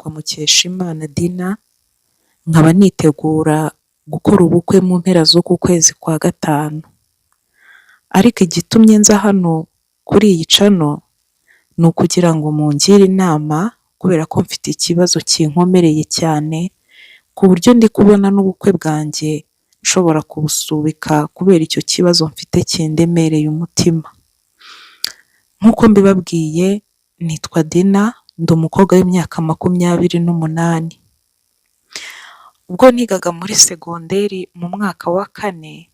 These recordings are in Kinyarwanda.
Nitwa Mukeshimana Dina, nkaba nitegura gukora ubukwe mu mpera z'uku kwezi kwa gatanu. Ariko igitumye nza hano kuri iyi channel ni ukugira ngo mungire inama kubera ko mfite ikibazo kinkomereye cyane, ku buryo ndi kubona n'ubukwe bwanjye nshobora kubusubika kubera icyo kibazo mfite kindemereye umutima. Nk'uko mbibabwiye, nitwa Dina, ndi umukobwa w'imyaka 28. Ubwo nigaga muri segonderi mu mwaka wa kane,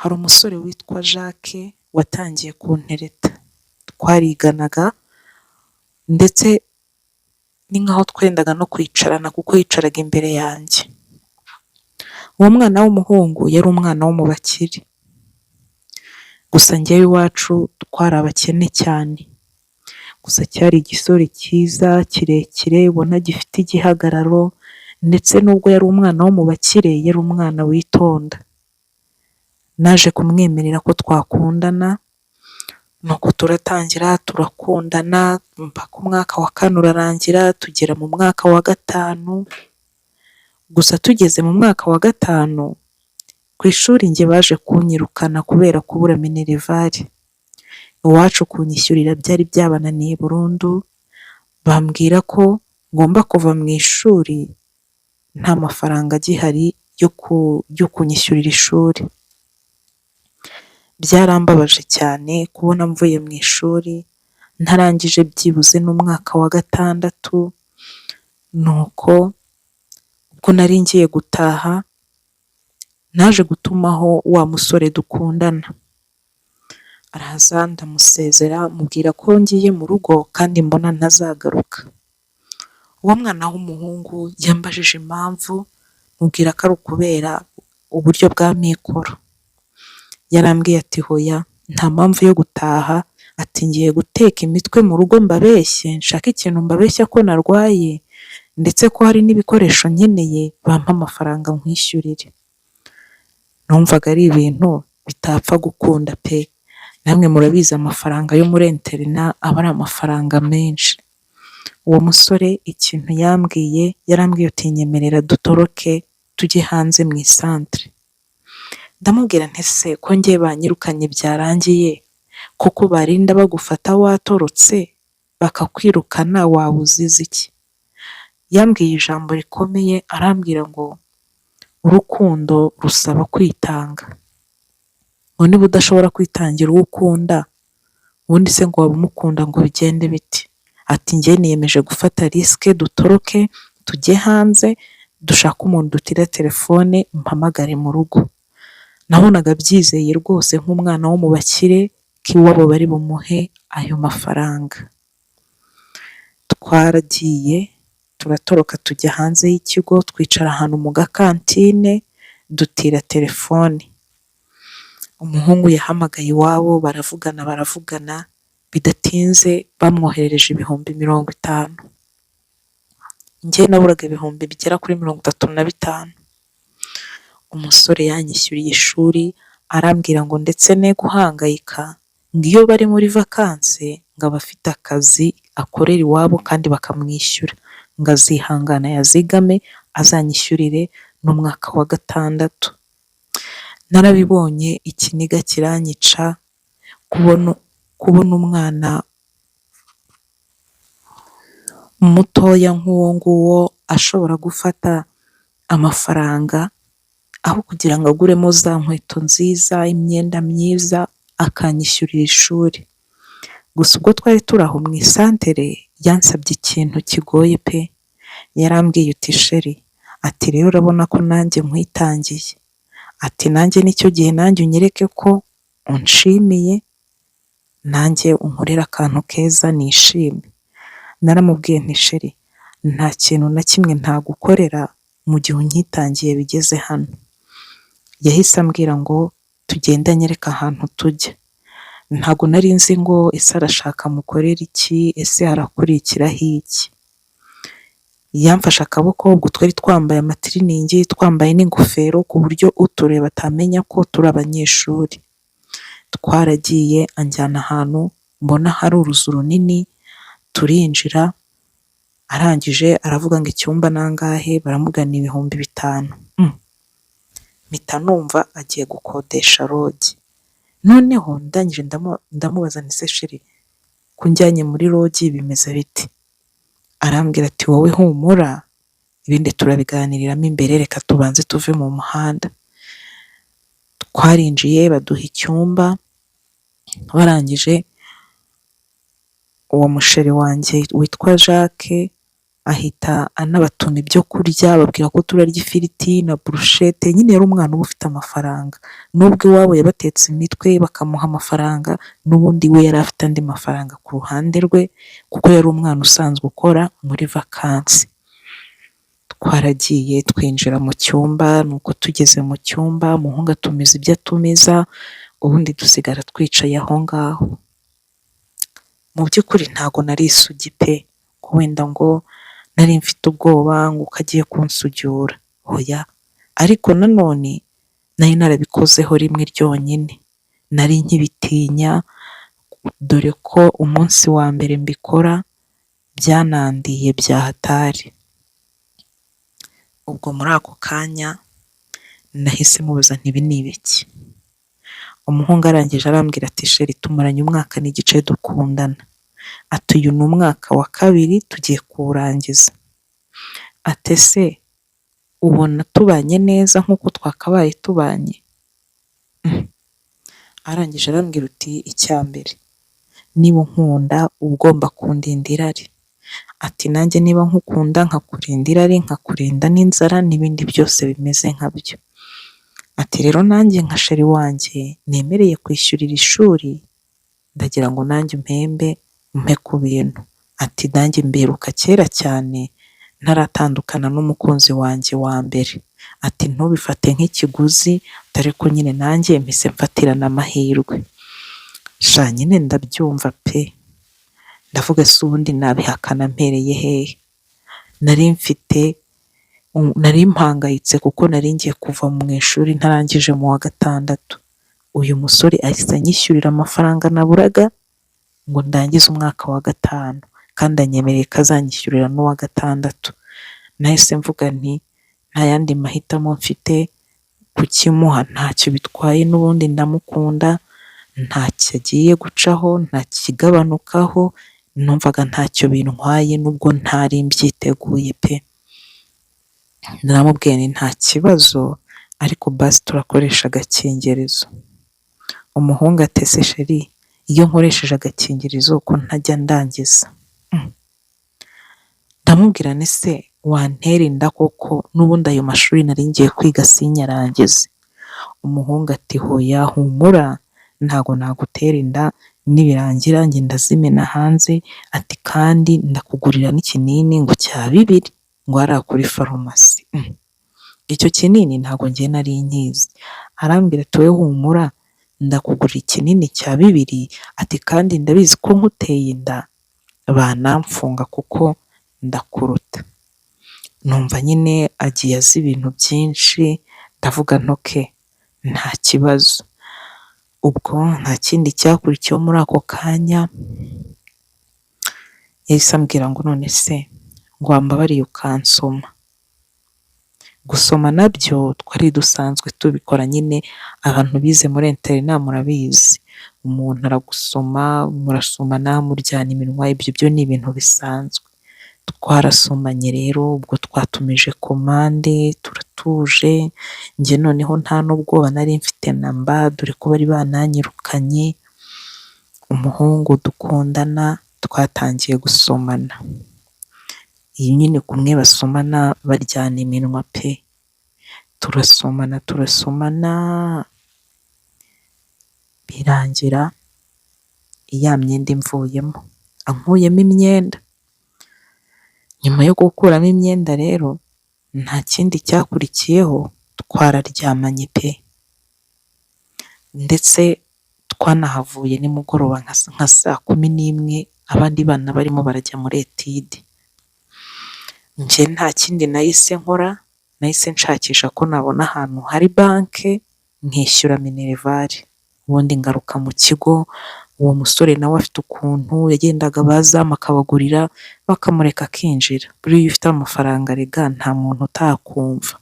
hari umusore witwa Jacques watangiye kuntereta. Twariganaga ndetse ni nkaho twendaga no kwicarana kuko yicaraga imbere yanjye. Uwo mwana w'umuhungu yari umwana wo mu bakire. Gusa njyewe iwacu twari abakene cyane. Gusa cyari igisore cyiza kirekire ubona gifite igihagararo, ndetse nubwo yari umwana wo mu bakire, yari umwana witonda. Naje kumwemerera ko twakundana, nuko turatangira turakundana mpaka umwaka wa kane urarangira, tugera mu mwaka wa gatanu. Gusa tugeze mu mwaka wa gatanu, ku ishuri njye baje kunyirukana kubera kubura minerval. Iwacu kunyishyurira byari byabananiye burundu, bambwira ko ngomba kuva mu ishuri nta mafaranga agihari yo kunyishyurira ishuri. Byarambabaje cyane kubona mvuye mu ishuri ntarangije byibuze n'umwaka wa gatandatu, nuko ubwo nari ngiye gutaha naje gutumaho wa musore dukundana. Araza ndamusezera, mubwira ko ngiye mu rugo kandi mbona ntazagaruka. Uwo mwana w'umuhungu yambajije impamvu, mubwira ko ari ukubera uburyo bwa mikoro. Yarambwiye ati: "Hoya, nta mpamvu yo gutaha," ati: "Ngiye guteka imitwe mu rugo mbabeshye, nshake ikintu mbabeshya ko narwaye, ndetse ko hari n'ibikoresho nkeneye, bampe amafaranga nkwishyurire." Numvaga ari ibintu bitapfa gukunda pe! Namwe murabizi, amafaranga yo muri internat aba ari amafaranga menshi. Uwo musore ikintu yambwiye, yarambwiye uti: "Nyemerera dutoroke tujye hanze mu isantere." Ndamubwira nti: "Ese ko njye banyirukanye byarangiye, koko barinda bagufata watorotse bakakwirukana, waba uzize iki?" Yambwiye ijambo rikomeye, arambwira ngo urukundo rusaba kwitanga. Ngo niba udashobora kwitangira uwo ukunda, ubundi se ngo waba umukunda ngo bigende bite? Ati: "Njye niyemeje gufata risk, dutoroke tujye hanze, dushake umuntu dutira telefone, mpamagare mu rugo." Nabonaga abyizeye rwose nk'umwana wo mu bakire ko iwabo bari bumuhe ayo mafaranga. Twaragiye turatoroka tujya hanze y'ikigo, twicara ahantu mu gakantine dutira telefone. Umuhungu yahamagaye iwabo baravugana baravugana, bidatinze bamwoherereje 50,000. Njye naburaga ibihumbi bigera kuri 35. Umusore yanyishyuriye ishuri, arambwira ngo ndetse ne guhangayika, ngo iyo bari muri vacances ngo aba afite akazi akorera iwabo kandi bakamwishyura, ngo azihangana yazigame azanyishyurire n'umwaka wa gatandatu. Narabibonye, ikiniga kiranyica kubona umwana mutoya nk'uwo nguwo ashobora gufata amafaranga aho kugira ngo aguremo za nkweto nziza, imyenda myiza, akanyishyurira ishuri. Gusa ubwo twari turi aho mu isantere, yansabye ikintu kigoye pe! Yarambwiye uti: "Chérie," ati, "rero urabona ko nanjye nkwitangiye," ati, "nanjye nicyo gihe nanjye unyereke ko unshimiye, nanjye unkorere akantu keza nishime." Naramubwiye nti: "Chéri, nta kintu na kimwe ntagukorera mu gihe unyitangiye bigeze hano." Yahise ambwira ngo tugende anyereke ahantu tujya. Ntabwo nari nzi ngo ese arashaka mukorere iki, ese harakurikiraho iki? Yamfashe akaboko, ubwo twari twambaye amatiriningi, twambaye n'ingofero ku buryo utureba atamenya ko turi abanyeshuri. Twaragiye anjyana ahantu mbona hari uruzu runini, turinjira. Arangije aravuga ngo icyumba ni angahe, baramubwira ni 5000. Mpita numva agiye gukodesha lodge. Noneho ndangije ndamubaza nti ese chéri ko unjyanye muri lodge bimeze bite? Arambwira ati wowe humura ibindi turabiganiriramo imbere, reka tubanze tuve mu muhanda. Twarinjiye baduha icyumba, barangije uwo muchéri wanjye witwa Jacques ahita anabatuma ibyo kurya, ababwira ko turarya ifiriti na burushete, nyine yari umwana uba ufite amafaranga, nubwo iwabo yabatetse imitwe bakamuha amafaranga, n'ubundi we yari afite andi mafaranga ku ruhande rwe, kuko yari umwana usanzwe ukora muri vakansi. Twaragiye twinjira mu cyumba, nuko tugeze mu cyumba umuhungu atumiza ibyo atumiza, ubundi dusigara twicaye aho ngaho. Mu by'ukuri ntago nari isugi pe, ngo wenda ngo nari mfite ubwoba ngo ko agiye kunsugyura, oya, ariko nanone nari narabikozeho rimwe ryonyine, nari nkibitinya, dore ko umunsi wa mbere mbikora byanandiye bya hatari. Ubwo muri ako kanya nahise mubaza nti ibi ni ibiki? Umuhungu arangije arambwira ati chéri tumaranye umwaka n'igice dukundana, ati uyu ni umwaka wa kabiri tugiye kuwurangiza, ati ese ubona tubanye neza nk'uko twakabaye tubanye? Arangije arambwira uti icya mbere niba unkunda uba ugomba kundinda irari, ati nanjye niba nkukunda nkakurinda irari, nkakurinda n'inzara n'ibindi byose bimeze nkabyo. Ati rero nanjye nka chéri wanjye nemereye kwishyurira ishuri, ndagira ngo nanjye umpembe umpe ku bintu. Ati nanjye mbiheruka kera cyane ntaratandukana n'umukunzi wanjye wa mbere. Ati ntubifate nk'ikiguzi ariko nyine nanjye mpise mfatirana amahirwe. Sha nyine ndabyumva pe! Ndavuga se ubundi nabihakana mpereye hehe? Nari mfite, nari mpangayitse kuko nari ngiye kuva mu ishuri ntarangije mu wa gatandatu. Uyu musore ahise anyishyurira amafaranga naburaga ngo ndangize umwaka wa gatanu, kandi anyemereye ko azanyishyurira n'uwa gatandatu. Nahise mvuga nti nta yandi mahitamo mfite, kukimuha ntacyo bitwaye n'ubundi ndamukunda, ntacyo agiye gucaho, nta kigabanukaho, numvaga ntacyo bintwaye nubwo ntari mbyiteguye pe! Naramubwiye nti nta kibazo ariko basi turakoresha agakingirizo. Umuhungu ati ese chéri iyo nkoresheje agakingirizo ko ntajya ndangiza? Ndamubwira nti ese wantera inda koko n'ubundi ayo mashuri nari ngiye kwiga sinyarangize? Umuhungu ati hoya humura ntago nagutera inda, nibirangira njye ndazimena hanze, ati kandi ndakugurira n'ikinini ngo cya bibiri ngo hariya kuri farumasi. Icyo kinini ntago njye nari nkizi. Arambwira ati wowe humura ndakugurira ikinini cya bibiri, ati kandi ndabizi ko nkuteye inda banamfunga kuko ndakuruta. Numva nyine agiye azi ibintu byinshi, ndavuga nti okay nta kibazo. Ubwo nta kindi cyakurikiyeho muri ako kanya, yahise ambwira ngo none se ngo wambabariye ukansoma? Gusoma nabyo twari dusanzwe tubikora nyine, abantu bize muri internat murabizi, umuntu aragusoma, murasomana, muryana iminwa, ibyo byo ni ibintu bisanzwe. Twarasomanye rero ubwo twatumije komande turatuje, njye noneho nta n'ubwoba nari mfite na mba, dore ko bari bananyirukanye, umuhungu dukundana twatangiye gusomana. Iyi nyine kumwe basomana baryana iminwa pe! Turasomana turasomana, birangira ya myenda imvuyemo, ankuyemo imyenda. Nyuma yo gukuramo imyenda rero nta kindi cyakurikiyeho twararyamanye pe! Ndetse twanahavuye nimugoroba nka saa kumi n'imwe abandi bana barimo barajya muri étude. Njye nta kindi nahise nkora, nahise nshakisha ko nabona ahantu hari banki nkishyura minerval, ubundi ngaruka mu kigo. Uwo musore nawe afite ukuntu yagendaga abazamu akabagurira bakamureka akinjira. Buriya iyo ufite amafaranga rega nta muntu utakumva.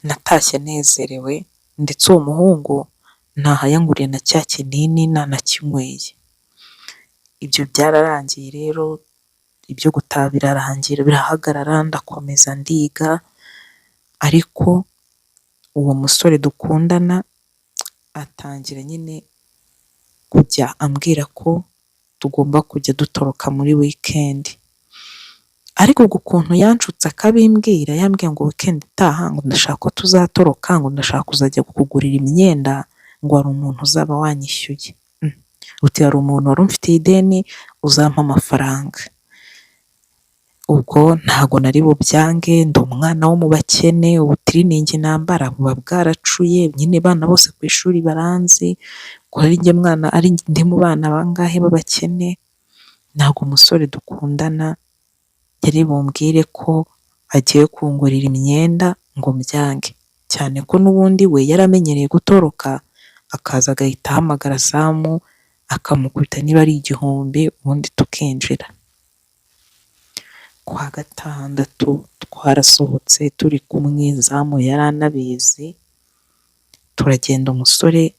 Natashye nezerewe ndetse uwo muhungu ntaha yanguriye na cya kinini nanakinyweye. Ibyo byararangiye rero, ibyo gutaha birarangira birahagarara, ndakomeza ndiga, ariko uwo musore dukundana atangira nyine kujya ambwira ko tugomba kujya dutoroka muri weekend. Ariko ubwo ukuntu yanshutse akabimbwira, yambwiye ngo weekend itaha ngo ndashaka ko tuzatoroka, ngo ndashaka kuzajya kukugurira imyenda, ngo hari umuntu uzaba wanyishyuye. Uti hari umuntu wari umfitiye ideni uzampa amafaranga. Ubwo ntago nari bubyange, ndi umwana wo mu bakene, ubutiriningi nambara buba bwaracuye, nyine abana bose ku ishuri baranzi ko ari njye mwana, ari ndi mu bana bangahe b'abakene, ntago umusore dukundana yari bumbwire ko agiye kungurira imyenda ngo mbyange, cyane ko n'ubundi we yari amenyereye gutoroka, akaza agahita ahamagara Zamu akamukubita niba ari 1000 ubundi tukinjira. Ku wa gatandatu twarasohotse turi kumwe, Zamu yari anabizi, turagenda umusore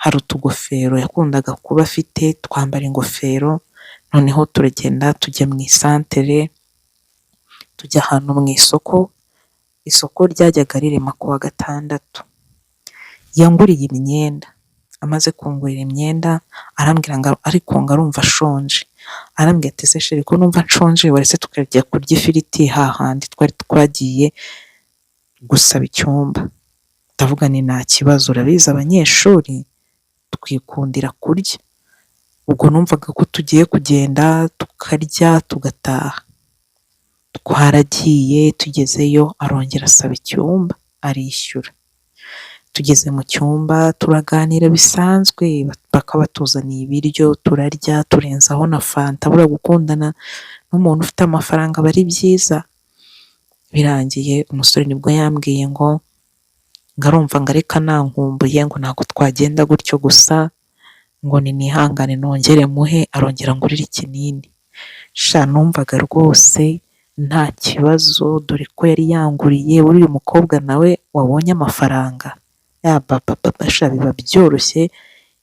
hari utugofero yakundaga kuba afite, twambara ingofero, noneho turagenda tujya mu isantere, tujya ahantu mu isoko, isoko ryajyaga rirema ku wa gatandatu. Yanguriye imyenda, amaze kungurira imyenda arambwira ngo ariko ngo arumva ashonje, arambwira ati ese chérie ko numva nshonje waretse tukajya kurya ifiriti hahandi twari twagiye gusaba icyumba. Ndavuga nti nta kibazo, urabizi abanyeshuri twikundira kurya. Ubwo numvaga ko tugiye kugenda tukarya tugataha. Twaragiye tugezeyo arongera asaba icyumba arishyura. Tugeze mu cyumba turaganira bisanzwe, bakaba batuzaniye ibiryo turarya turenzaho na fanta, buriya gukundana n'umuntu ufite amafaranga aba ari byiza. Birangiye umusore nibwo yambwiye ngo arumva ngo ariko anankumbuye, ngo ntabwo twagenda gutyo gusa, ngo ninihangane nongere muhe, arongera angurire ikinini. Sha numvaga rwose nta kibazo, dore ko yari yanguriye, buriya umukobwa nawe wabonye amafaranga yabababa sha biba byoroshye,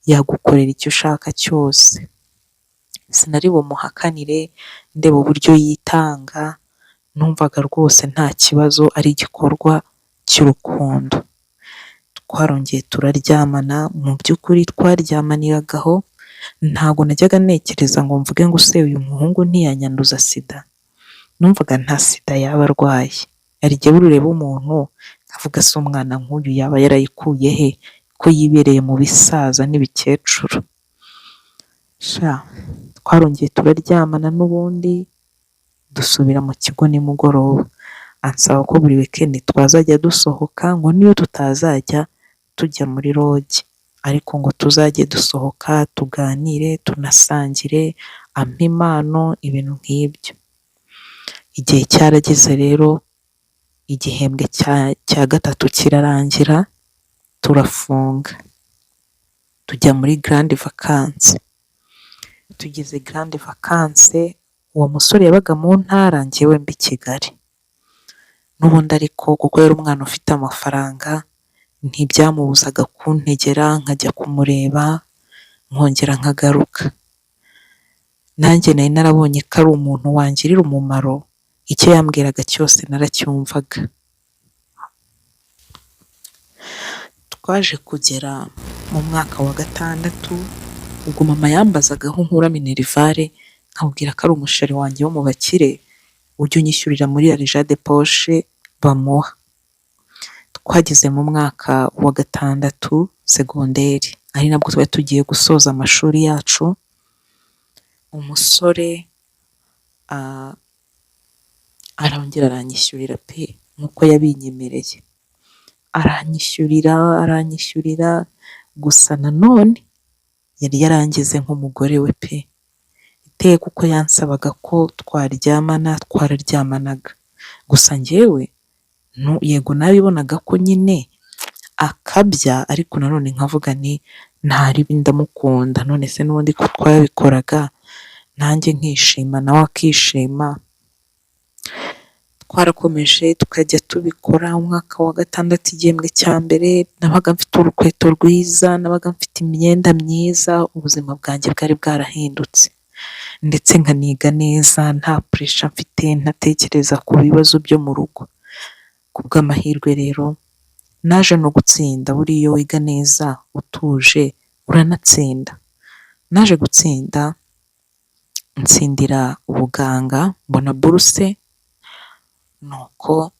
yagukorera icyo ushaka cyose. Sinari bumuhakanire ndeba uburyo yitanga, numvaga rwose nta kibazo ari igikorwa cy'urukundo. Twarongeye turaryamana, mu by'ukuri twaryamaniraga aho, ntabwo najyaga ntekereza ngo mvuge ngo ese uyu muhungu ntiyanyanduza sida? Numvaga nta sida yaba arwaye. Hari igihe buriya ureba umuntu ukavuga se umwana nk'uyu yaba yarayikuye he ko yibereye mu bisaza n'ibikecuru? Sha twarongeye turaryamana n'ubundi dusubira mu kigo nimugoroba, ansaba ko buri weekend twazajya dusohoka, ngo niyo tutazajya tujya muri lodge ariko ngo tuzajye dusohoka tuganire tunasangire, ampe impano, ibintu nk'ibyo. Igihe cyarageze rero, igihembwe cya gatatu kirarangira, turafunga tujya muri grandes vacances. Tugeze grandes vacances, uwo musore yabaga mu ntara njyewe mba i Kigali. N'ubundi ariko kuko yari umwana ufite amafaranga, ntibyamubuzaga kuntegera nkajya kumureba nkongera nkagaruka. Nanjye nari narabonye ko ari umuntu wangirira umumaro, icyo yambwiraga cyose naracyumvaga. Twaje kugera mu mwaka wa gatandatu, ubwo mama yambazaga aho nkura minerval, nkamubwira ko ari umuchéri wanjye wo mu bakire, ujya unyishyurira muri argent de poche bamuha. Twageze mu mwaka wa gatandatu segonderi, ari nabwo twari tugiye gusoza amashuri yacu, umusore arongera aranyishyurira pe nk'uko yabinyemereye. Aranyishyurira, aranyishyurira, gusa nanone yari yarangize nk'umugore we pe! Iteka uko yansabaga ko twaryamana twararyamanaga, gusa njyewe yego narabibonaga ko nyine akabya, ariko nanone nkavuga nti Nta ribi ndamukunda, none se n'ubundi ko twabikoraga nanjye nkishima nawe akishima. Twarakomeje tukajya tubikora, umwaka wa gatandatu igihembwe cya mbere nabaga mfite urukweto rwiza, nabaga mfite imyenda myiza, ubuzima bwanjye bwari bwarahindutse ndetse nkaniga neza nta pressure mfite, ntatekereza ku bibazo byo mu rugo. Ku bw'amahirwe rero naje no gutsinda, buriya iyo wiga neza utuje uranatsinda. Naje gutsinda ntsindira ubuganga mbona buruse, nuko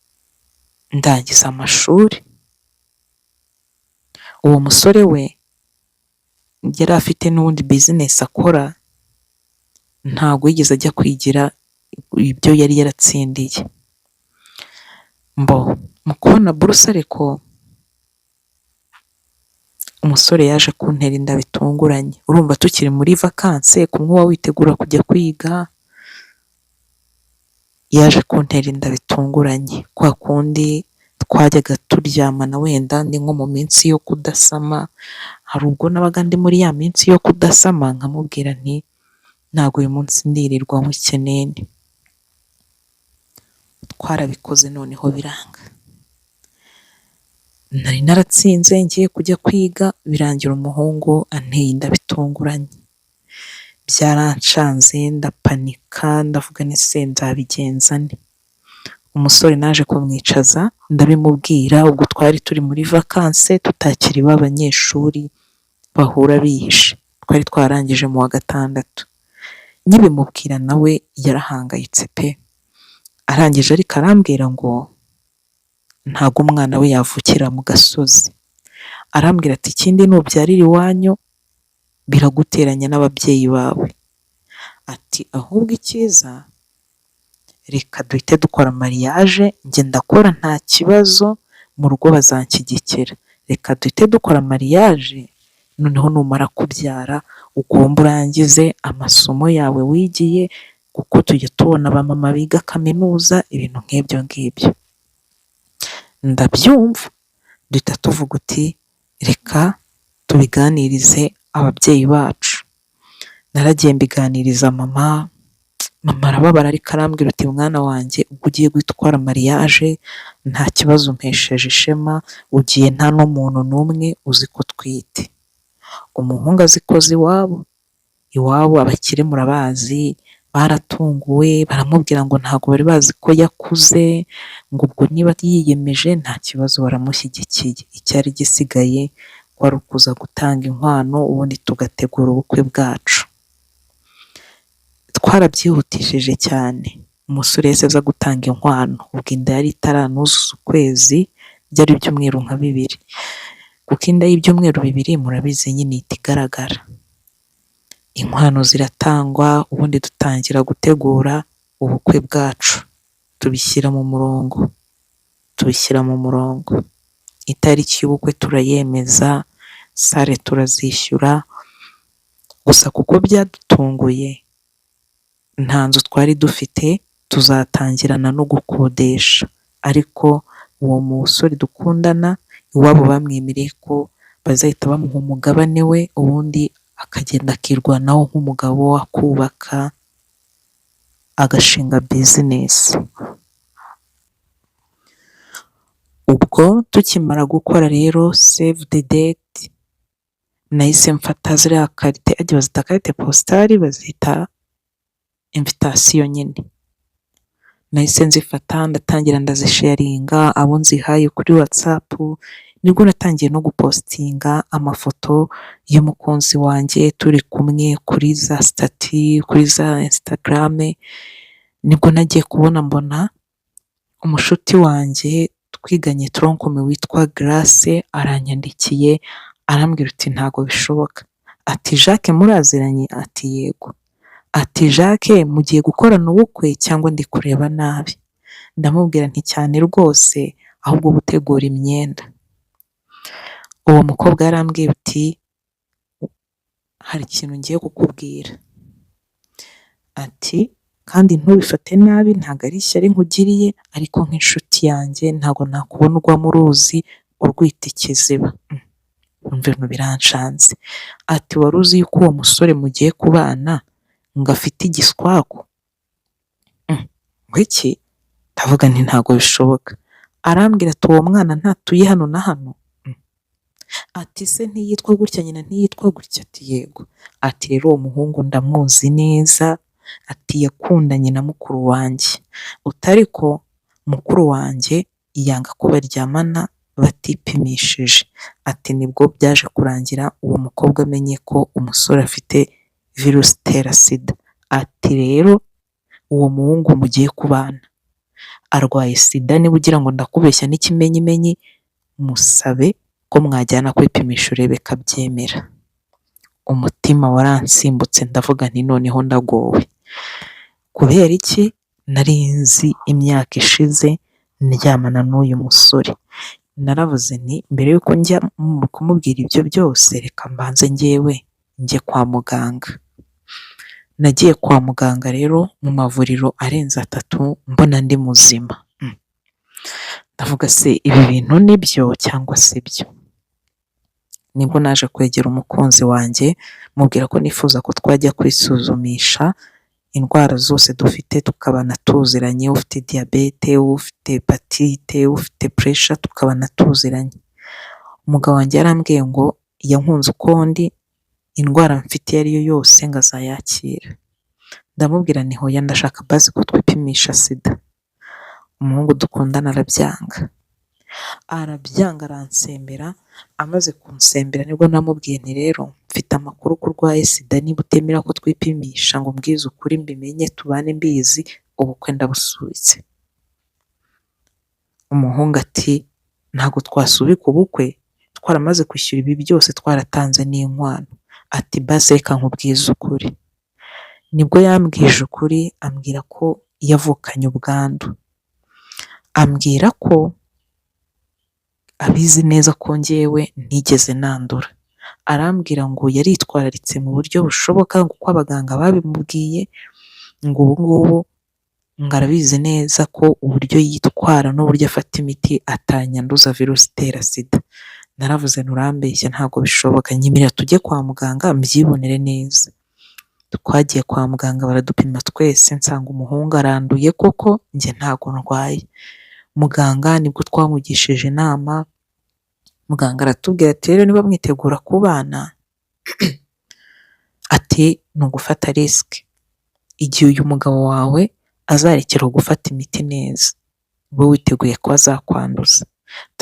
ndangiza amashuri. Uwo musore we yari afite n'ubundi business akora, ntabwo yigeze ajya kwigira ibyo yari yaratsindiye. Mbo mu kubona buruse ariko umusore yaje kuntera inda bitunguranye. Urumva tukiri muri vacances, kumwe uba witegura kujya kwiga, yaje kuntera inda bitunguranye. Kwa kundi twajyaga turyamana wenda ndi nko mu minsi yo kudasama, hari ubwo nabaga ndi muri ya minsi yo kudasama nkamubwira nti ntabwo uyu munsi ndirirwa nywa ikinini. Twarabikoze noneho biranga. Nari naratsinze ngiye kujya kwiga, birangira umuhungu anteye inda bitunguranye. Byarancanze ndapanika, ndavuga nti ese nzabigenza nte? Umusore naje kumwicaza ndabimubwira, ubwo twari turi muri vacances tutakiri ba banyeshuri bahura bihishe, twari twarangije mu wa gatandatu. Nkibimubwira nawe yarahangayitse pe! Arangije ariko arambwira ngo ntago umwana we yavukira mu gasozi. Arambwira ati ikindi nubyarira iwanyu biraguteranya n'ababyeyi bawe. Ati ahubwo icyiza reka duhite dukora mariage, njye ndakora nta kibazo, mu rugo bazanshyigikira. Reka duhite dukora mariage, noneho numara kubyara ugomba urangize amasomo yawe wigiye, kuko tujya tubona abamama biga kaminuza, ibintu nk'ibyo ngibyo. Ndabyumva, duhita tuvuga uti reka tubiganirize ababyeyi bacu. Naragiye mbiganiriza mama, mama arababara ariko arambwira uti mwana wanjye ubwo ugiye guhita ukora mariage nta kibazo, umpesheje ishema, ugiye nta n'umuntu n'umwe uzi ko utwite. Umuhungu azikoza iwabo, iwabo abakire murabazi, baratunguwe baramubwira ngo ntabwo bari bazi ko yakuze, ngo ubwo niba yiyemeje nta kibazo baramushyigikiye. Icyari gisigaye kwari ukuza gutanga inkwano ubundi tugategura ubukwe bwacu. Twarabyihutishije cyane, umusore yahise aza gutanga inkwano, ubwo inda yari itaranuzuza ukwezi, byari ibyumweru nka bibiri, kuko inda y'ibyumweru bibiri murabizi nyine ihita igaragara. Inkwano ziratangwa, ubundi dutangira gutegura ubukwe bwacu, tubishyira mu murongo, tubishyira mu murongo. Itariki y'ubukwe turayemeza, salle turazishyura, gusa kuko byadutunguye nta nzu twari dufite, tuzatangirana no gukodesha, ariko uwo musore dukundana iwabo bamwemereye ko bazahita bamuha umugabane we, ubundi akagenda akirwanaho nk'umugabo, akubaka, agashinga business. Ubwo tukimara gukora rero save the date, nahise mfata ziriya carte, harya bazita carte postale, bazita invitation nyine. Nahise nzifata ndatangira ndazisharinga abo nzihaye kuri WhatsApp, nibwo natangiye no gupostinga amafoto y'umukunzi wanjye turi kumwe kuri za status, kuri za Instagram, nibwo nagiye kubona mbona umushuti wanjye twiganye tronc commun witwa Grace aranyandikiye, arambwira uti ntabwo bishoboka, ati Jacques muraziranye? Ati yego. Ati Jacques mugiye gukorana ubukwe cyangwa ndi kureba nabi? Ndamubwira nti cyane rwose, ahubwo gutegura imyenda. Uwo mukobwa yarambwiye uti hari ikintu ngiye kukubwira, ati kandi ntubifate nabi ntabwo ari ishyari nkugiriye, ariko nk'inshuti yanjye ntabwo nakubona ugwa mu ruzi urwita ikiziba. Numva ibintu biranshanze. Ati wari uzi yuko uwo musore mugiye kubana ngo afite igiswaku? Ngo iki? Ndavuga nti ntabwo bishoboka. Arambwira ati uwo mwana ntatuye hano na hano? Ati se ntiyitwa gutya, nyina ntiyitwa gutya? Ati yego. Ati rero uwo muhungu ndamuzi neza, ati yakundanye na mukuru wanjye. Uti ariko mukuru wanjye yanga ko baryamana batipimishije. Ati nibwo byaje kurangira uwo mukobwa amenye ko umusore afite virusi itera sida. Ati rero uwo muhungu mugiye kubana arwaye sida, niba ugira ngo ndakubeshya n'ikimenyimenyi, musabe ko mwajyana kwipimisha urebe ko abyemera. Umutima waransimbutse, ndavuga nti noneho ndagowe. Kubera iki? Nari nzi imyaka ishize ndyamana n'uyu musore. Naravuze nti mbere y'uko njya kumubwira ibyo byose, reka mbanze njyewe njye kwa muganga. Nagiye kwa muganga rero mu mavuriro arenze atatu mbona ndi muzima. Ndavuga se ibi bintu ni byo cyangwa si byo? Nibwo naje kwegera umukunzi wanjye mubwira ko nifuza ko twajya kwisuzumisha indwara zose dufite tukabana tuziranye, ufite diyabete, ufite hepatite, ufite pressure, tukabana tuziranye. Umugabo wanjye yarambwiye ngo yankunze uko ndi, indwara mfite iyo ari yo yose ngo azayakira. Ndamubwira nti hoya, ndashaka basi ko twipimisha sida. Umuhungu dukundana arabyanga. Arabyanga, aransembera, amaze kunsembera nibwo namubwiye nti rero mfite amakuru ko urwaye sida, niba utemera ko twipimisha ngo umbwize ukuri mbimenye tubane mbizi, ubukwe ndabusubitse. Umuhungu ati ntabwo twasubika ubukwe twaramaze kwishyura ibi byose, twaratanze n'inkwano. Ati basi reka nkubwize ukuri. Nibwo yambwije ukuri, ambwira ko yavukanye ubwandu. Ambwira ko abizi neza ko njyewe ntigeze nandura. Arambwira ngo yaritwararitse mu buryo bushoboka kuko abaganga babimubwiye, ngo ubu ngubu ngo arabizi neza ko uburyo yitwara n'uburyo afata imiti atanyanduza virusi itera sida. Naravuze nti urambeshya, ntabwo bishoboka, nyemerera tujye kwa muganga mbyibonere neza. Twagiye kwa muganga baradupima twese, nsanga umuhungu aranduye koko, njye ntabwo ndwaye. Muganga nibwo twamugishije inama, muganga aratubwira ati rero niba mwitegura kubana, ati ni ugufata risk. Igihe uyu mugabo wawe azarekera gufata imiti neza, ube witeguye ko azakwanduza.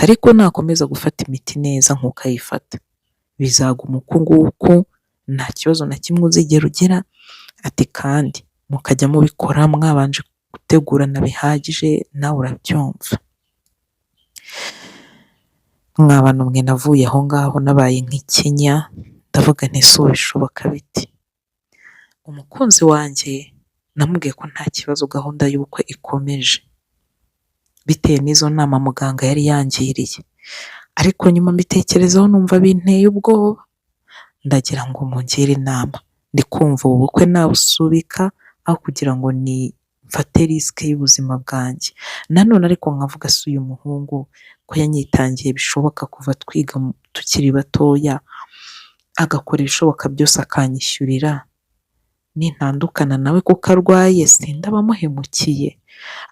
Ariko nakomeza gufata imiti neza nk'uko ayifata, bizaguma uku nguku, nta kibazo na kimwe uzigera ugira, ati kandi mukajya mubikora mwabanje gutegurana bihagije, nawe urabyumva. Mwa bantu mwe, navuye aho ngaho nabaye nk'ikinya, ndavuga nti ese ubu bishoboka bite? Umukunzi wanjye namubwiye ko nta kibazo, gahunda y'ubukwe ikomeje, bitewe n'izo nama muganga yari yangiriye. Ariko nyuma mbitekerezaho numva binteye ubwoba, ndagira ngo mungire inama. Ndi kumva ubu bukwe nabusubika aho kugira ngo mfate risk y'ubuzima bwanjye. Nanone ariko nkavuga se uyu muhungu ko yanyitangiye bishoboka kuva twiga tukiri batoya, agakora ibishoboka byose akanyishyurira, nintandukana nawe kuko arwaye sindaba muhemukiye?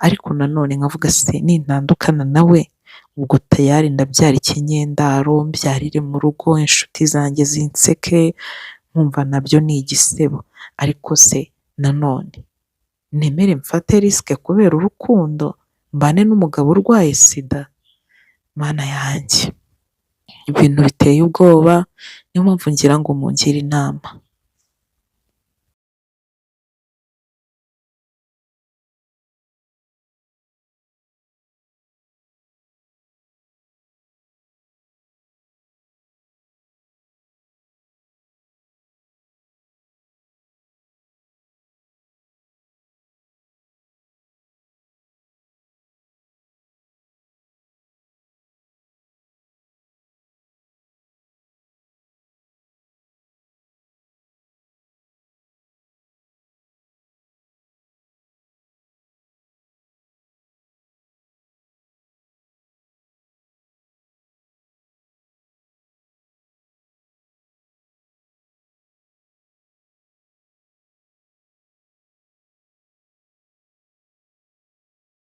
Ariko nanone nkavuga se nintandukana nawe ubwo tayari ndabyara ikinyendaro, mbyarire mu rugo, inshuti zanjye zinseke, nkumva nabyo ni igisebo. Ariko se nanone nemere mfate risk kubera urukundo, mbane n'umugabo urwaye sida? Mana yanjye, ibintu biteye ubwoba, niyo mpamvu ngira ngo mungire inama.